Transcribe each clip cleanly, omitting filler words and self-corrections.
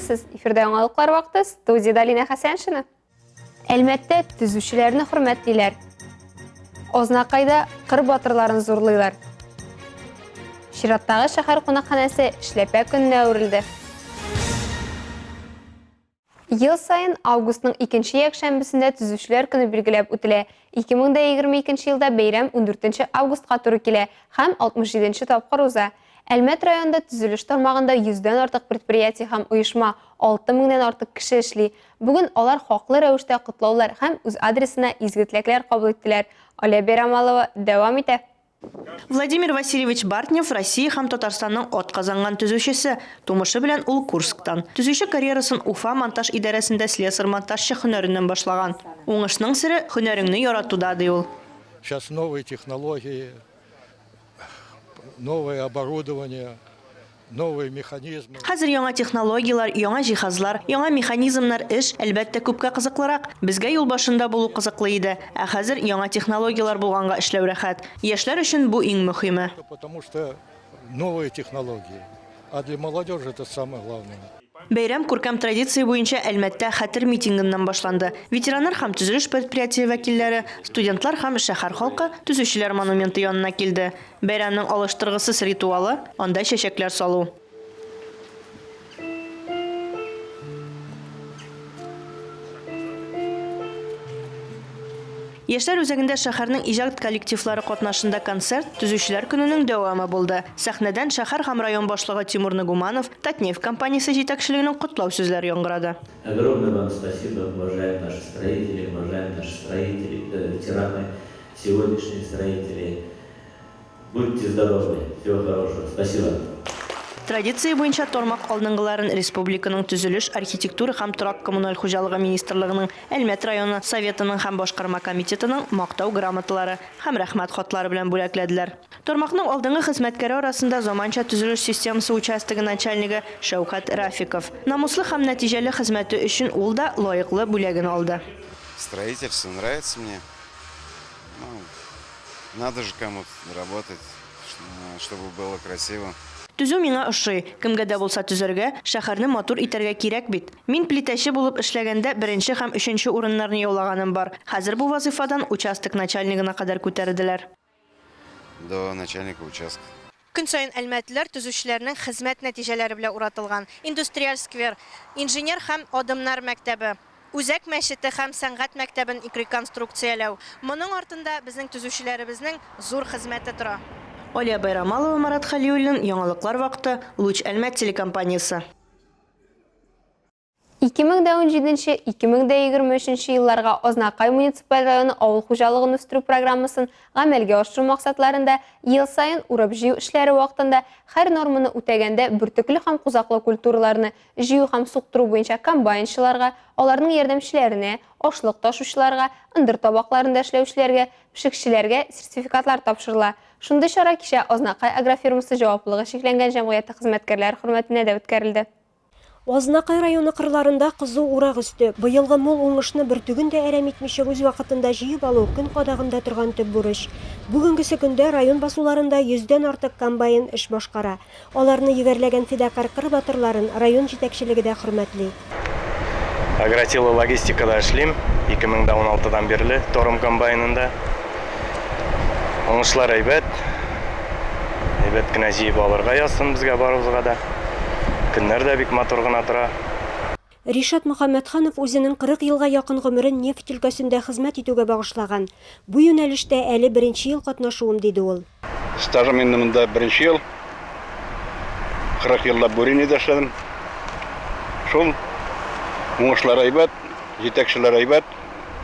Исәнмесез! Эфирда яңалыклар вакыты, студиядә Алинә Хәсәншина. Әлмәттә төзүчеләрне хөрмәтлиләр. Азнакайда кыр батырларын зурлыйлар. Чираттагы шәһәр кунакханәсе эшләпә көненә әверелде. Ел саен августның икенче якшәмбесендә Төзүчеләр көне билгеләп үтелә. 2022 елда бәйрәм ундүртенче августка туры килә һәм 67 нче тапкыр уза. Әлмәт районында төзелеш тармагында йөздән артык предприятие һәм оешма, алты меңнән артык кеше эшли. Бүген алар хаклы рәвештә котлаулар һәм үз адресына изге теләкләр кабул иттеләр. Алия Бәйрамалова дәвам итә. Владимир Васильевич Бартнев, Россия һәм Татарстанның атказанган төзүчесе. Тумышы белән ул Курсктан. Төзүче карьерасын Уфа монтаж идарәсендә слесарь-монтажчы һөнәреннән башлаган. Уңышның сере, һөнәреңне яратуда, ди ул. Сейчас новые технологии, новое оборудование. Новые механизмы. Хәзер яңа технологияләр, яңа җиһазлар, яңа механизмнар, эш, әлбәттә, күпкә кызыклырак. Безгә юл башында булу кызыклы иде, ә хәзер яңа технологияләр булганга эшләү рәхәт. Яшьләр өчен бу иң мөхиме. Потому что новые технологии, а для молодежи это самое главное. Бәйрәм күркәм традиция буенча Әлмәттә хәтер митингыннан башланды. Ветераннар һәм төзелеш предприятие вәкилләре, студентлар һәм шәһәр халкы Төзүчеләр монументы янына килде. Бәйрәмнең алыштыргысыз ритуалы, анда чәчәкләр салу. Яшьләр үзәгендә шәһәрнең иҗат коллективлары катнашында концерт Төзүчеләр көненең дәвамы булды. Сәхнәдән шәһәр һәм район башлыгы Тимур Нагуманов, Татнефть компаниясе җитәкчелегенең котлау сүзләре яңгырады. Огромное вам спасибо, уважаемые наши строители, уважаемые наши строители, ветераны, сегодняшние строители. Будьте здоровы, всего хорошего, спасибо. Традиция буенча тармак алдынгыларын республиканың Төзелеш, архитектура һәм торак-коммуналь хуҗалыгы министрлыгының Әлмәт районы Советының һәм Башкарма комитетының Мактау грамоталары һәм Рәхмәт хатлары белән бүләкләделәр. Тармакның алдынгы хезмәткәре арасында заманча төзелеш системасы участогы начальнигы Шәүкәт Рафиков. Намуслы һәм нәтиҗәле хезмәте өчен ул да лаеклы бүләген алды. Строительство нравится мне. Ну, надо же кому-то работать, чтобы было красиво. Төзү миңа ошый. Кемгә дә булса төзәргә, шәһәрне матур итәргә кирәк бит. Мин плитәче булып эшләгәндә беренче һәм өченче урыннарны яулаганым бар. Хәзер бу вазыйфадан участок начальнигына кадәр күтәрделәр. До начальника участка. Көн саен әлмәтлеләр төзүчеләрнең хезмәт нәтиҗәләре белән уратылган Индустриаль сквер, Инженер һәм Адымнар мәктәбе, Үзәк мәчете һәм сәнгать мәктәбен реконструкцияләү. Моның артында безнең төзүчеләребезнең зур хезмәте тора. Алия Байрамалова, Марат Хәлиуллин, Яңалыклар вакыты, Луч Әлмәт телекомпаниясе. 2017-2023 елларга Азнакай муниципаль районы авыл хуҗалыгын үстерү программасын гамәлгә ашыру максатларында ел саен урып-җыю эшләре вакытында һәр норманы үтәгәндә бөртекле һәм кузаклы культураларны җыю һәм суктыру буенча комбайнчыларга, аларның ярдәмчеләренә, ашлык ташучыларга, ындыр табакларында эшләүчеләргә, пешекчеләргә сертификатлар тапшырыла. Шундый чара кичә Азнакай агрофирмасы җаваплылыгы чикләнгән җәмгыяте хезмәткәрләре хөрмәтенә дә үткәрелде. Азнакай районы кырларында кызу урак өсте. Быелгы мул уңышны бөртеген дә әрәм итмичә үз вакытында җыеп алу көн кадагында торган төп бурыч. Бүгенгесе көндә район басуларында йөздән артык комбайн эш башкара. Аларны егәрләгән фидакарь кыр батырларын район җитәкчелеге дә хөрмәтли. Агротила логистикада эшлим, 2016 дан бирле Торум комбайнында. Уңышлар әйбәт. Әйбәт кенә җыеп алырга язсын безгә барыбызга да. Көннәр дә бик матур гына тора. Ришат Мөхәммәтханов үзенең 40 елга якын гомерен нефть өлкәсендә хезмәт итүгә багышлаган. Бу юнәлештә әле беренче ел катнашуым, диде ул. Стажым инде монда беренче ел. 40 еллап Буринида эшләдем. Шул уңышлар әйбәт, җитәкчеләр әйбәт,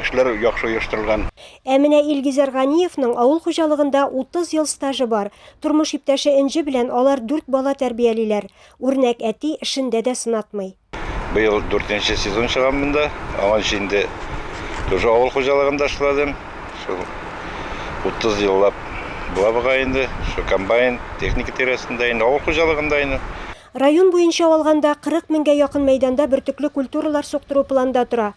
эшләр яхшы оештырылган. Ә менә Илгизәр Ганиевның авыл хуҗалыгында 30 ел стажы бар. Тормыш иптәше Энҗе белән алар дүрт бала тәрбиялиләр. Үрнәк әти эшендә дә сынатмый. Быел дүртенче сезон чыгам монда. Аңанчы инде тоже авыл хуҗалыгында эшләдем. Шул 30 еллап була бугай инде. Шул комбайн, техника тирәсендә инде, авыл хуҗалыгында инде. Район буенча алганда, 40 меңгә якын мәйданда бөртекле культуралар суктыру планда тора.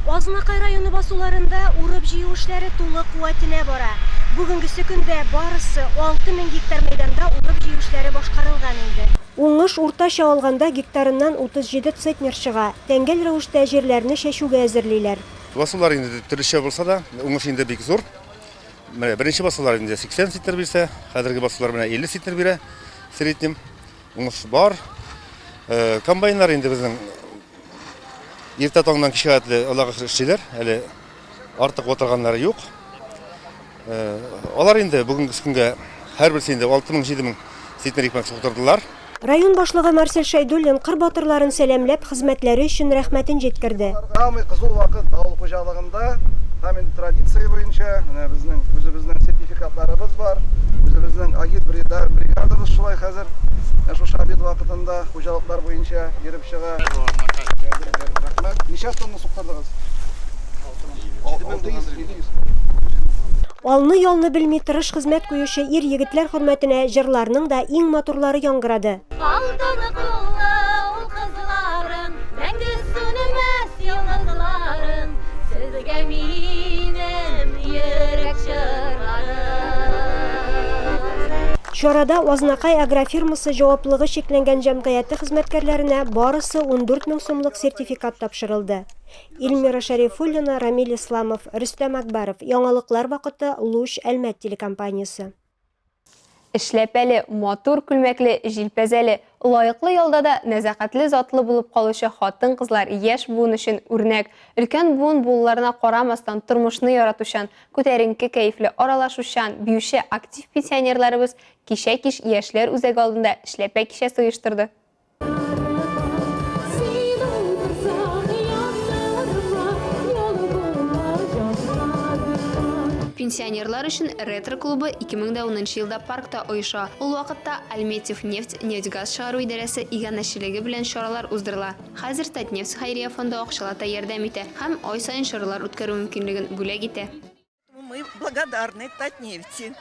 Азнакай районы басуларында урып-җыю эшләре тулы куәтенә бара. Бүгенгесе көндә барысы 6000 гектар мәйданда урып-җыю эшләре башкарылган инде. Уңыш уртача алганда гектарыннан 37 центнер чыга. Тәңгәл рәвештә җирләрне чәчүгә әзерлиләр. Басулар инде төрлечә булса да, уңыш инде бик зур. Менә беренче басулар инде 80 центнер бирсә, хәзерге басулар менә 50 центнер бирә в среднем. Уңыш бар. Комбайннар инде безнең иртә таңнан кичкә хәтле Аллага шөкер эшлиләр. Әле артык утырганнары юк. Алар инде бүгенге көнгә һәрберсе инде 6000-7000 центнер икмәк суктырдылар. Район башлыгы Марсель Шәйдуллин кыр батырларын сәламләп, хезмәтләре өчен рәхмәтен җиткерде. Самый кызу вакыт авыл хуҗалыгында һәм инде традиция буенча менә безнең үзебезнең сертификатларыбыз бар, үзебезнең агит бригадабыз шулай хәзер шушы обед вакытында хуҗалыклар буенча йөреп чыга. Рәхмәт. Ничә тонна суктырдыгыз? 6700. Алны-ялны белми тырыш хезмәт куючы ир-егетләр хөрмәтенә җырларның да иң матурлары яңгырады. Алтын куллы ул кызларың, мәңге сүнмәс йолдызларың, сезгә минем йөрәк җырларым. Чарада Азнакай агрофирмасы җаваплылыгы чикләнгән җәмгыяте хезмәткәрләренә барысы 14 мең сумлык сертификат тапшырылды. Эльмира Шәрифуллина, Рамил Исламов, Рөстәм Акбаров, Яңалыклар вакыты, Луч, Әлмәт телекомпаниясе. Эшләпәле, матур күлмәкле, җилпәзәле, лаеклы ялда да нәзакәтле затлы булып калучы хатын-кызлар яшь буын өчен үрнәк. Өлкән буын булуларына карамастан, тормышны яратучан, күтәренке кәефле, аралашучан, биюче актив пенсионерларыбыз кичә кич Яшьләр үзәге алдында эшләпә кичәсе оештырды. Пенсионерлар өчен ретро-клубы 2010 елда паркта оеша. Ул вакытта Альметьев нефть, нефть-газ чыгару идарәсе иганәчелеге белән чаралар уздырыла. Хәзер Татнефть хәйрия фонды акчалата ярдәм итә һәм ай саен чаралар үткәрү мөмкинлеген бүләк итә. Мы благодарны Татнефти.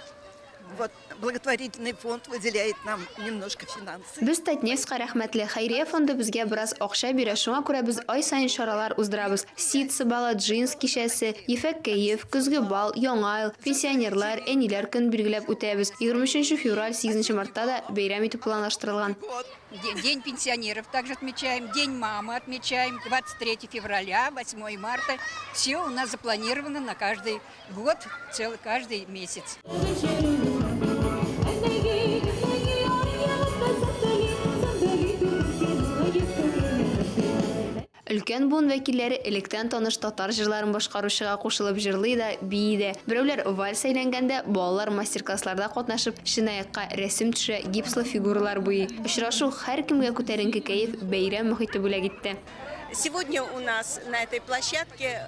Вот благотворительный фонд выделяет нам немножко финансы. Без Татнефтька рәхмәтле. Хәйрия фонды безгә бераз акча бирә, шуңа күрә без ай саен чаралар уздырабыз. Ситсы балы, джинс кичәсе, ефәк кәеф, көзге бал, Яңа ел, пенсионерлар, әниләр көнен билгеләп үтәбез. 23 февраль, 8 мартта да бәйрәм итү планлаштырылган. День пенсионеров также отмечаем, День мамы отмечаем, 23 февраля, 8 марта. Все у нас запланировано на каждый год, целый каждый месяц. Өлкән буын вәкилләре электән таныш татар җырларын башкаручыга кушылып җырлый да, бии дә. Берәүләр вальс әйләнгәндә, балалар мастер-классларда катнашып, чынаякка рәсем төшерә, гипслы фигуралар буйый. Очрашу һәркемгә күтәренке кәеф, бәйрәм мохите бүләк итте. Сегодня у нас на этой площадке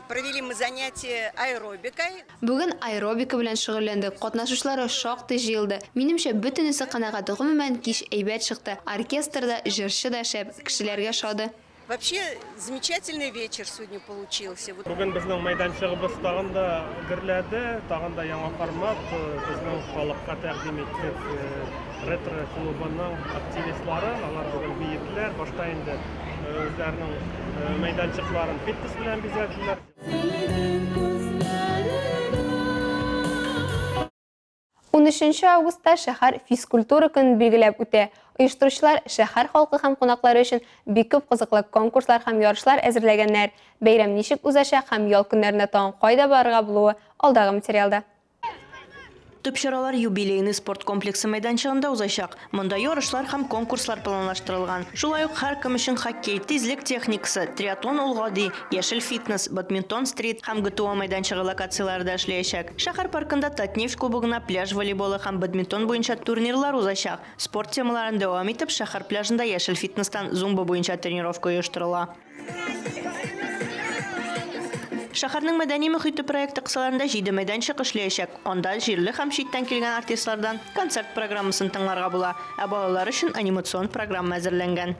провели мы занятие аэробикой. Бүген аэробика белән шөгыльләндек, катнашучылар шактый җыелды. Минемчә, бөтенесе канәгать, гомумән, кич әйбәт чыкты. Оркестр да, җырчы да шәп, кешеләргә ошады. Вообще замечательный вечер сегодня получился. Бүген безнең мәйданчыгыбыз тагын да гөрләде, тагын да яңа формат безнең халыкка тәкъдим иттек. Ретро клубының активистлары, алар бүген биеделәр, башта инде үзләренең мәйданчыкларын фитнес белән бизәделәр. Унөченче августта шәһәр физкультура көнен билгеләп үтә. Оештыручылар шәһәр халкы һәм кунаклары өчен бик күп кызыклы конкурслар һәм ярышлар әзерләгәннәр. Бәйрәм ничек узачак һәм ял көннәрендә тагын кайда барырга булуы алдагы материалда. Төп чаралар Юбилейный спорт комплексы мәйданчыгында узачак. Монда ярышлар һәм конкурслар планлаштырылган. Шулай ук һәркем өчен хоккей, тизлек техникасы, триатлон ул гади, яшел фитнес, бадминтон стрит һәм ГТО мәйданчыгы локацияләре дә эшләячәк. Шәһәр паркында Татнефть кубогына пляж волейболы һәм бадминтон буенча турнирлар узачак. Спорт темаларын дәвам итеп, шәһәр пляжында яшел фитнестан зумба буенча тренировка оештырыла. Шәһәрнең мәдәни мохите проекты кысаларында җиде мәйданчык эшләячәк. Анда җирле һәм читтән килгән артистлардан концерт программасын тыңларга була, ә балалар өчен анимацион программа әзерләнгән.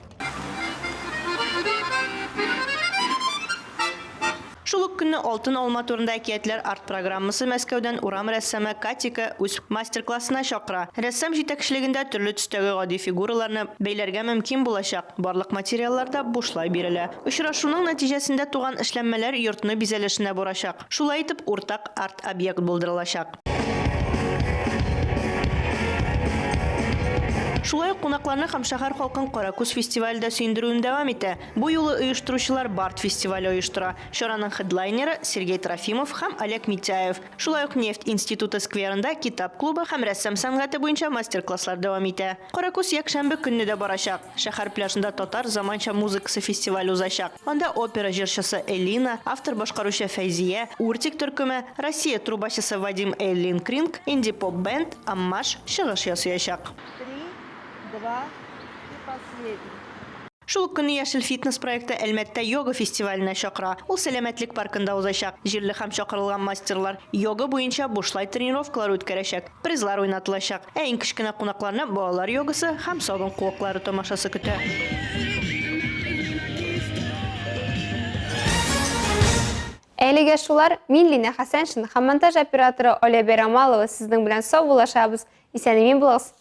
Шул ук көнне Алтын алма турында әкиятләр арт-программасы Мәскәүдән урам рәссамы Катика үз мастер-классына чакыра. Рәссам җитәкчелегендә төрле төстәге гади фигураларны бәйләргә мөмкин булачак, барлык материаллар да бушлай бирелә. Очрашуның нәтиҗәсендә туган эшләнмәләр йортны бизәлешенә барачак. Шулай итеп, уртак арт-объект булдырылачак. Шулай ук кунакларны һәм шәһәр халкын Каракүз фестивале дә сөендерүен дәвам итә. Бу юлы оештыручылар Бард фестивале оештыра. Чараның хедлайнеры, Сергей Трофимов һәм Олег Митяев. Шулай ук Нефть институты скверында китап клубы һәм рәссам сәнгате буенча мастер-класслар дәвам итә. Каракүз якшәмбе көнне дә барачак. Шәһәр пляжында татар заманча музыкасы фестивале узачак. Анда опера җырчысы Элина, автор-башкаручы Фәйзия, Уртик төркеме, Россия трубачысы Вадим Эллинкринг, инди-поп-бэнд Аммаш чыгыш ясыячак. Три, два и последний. Шул ук көнне Яшел фитнес проекты Әлмәттә йога фестиваленә чакыра. Ул Сәламәтлек паркында узачак. Җирле һәм чакырылган мастерлар йога буенча бушлай тренировкалар үткәрәчәк, призлар уйнатылачак. Ә иң кечкенә кунакларны балалар йогасы һәм сабын куаклары тамашасы көтә. Әлегә шулар, мин Линә Хәсәншина һәм монтаж операторы Оля Бәйрамалова сезнең белән саубуллашабыз. Исән-имин булыгыз!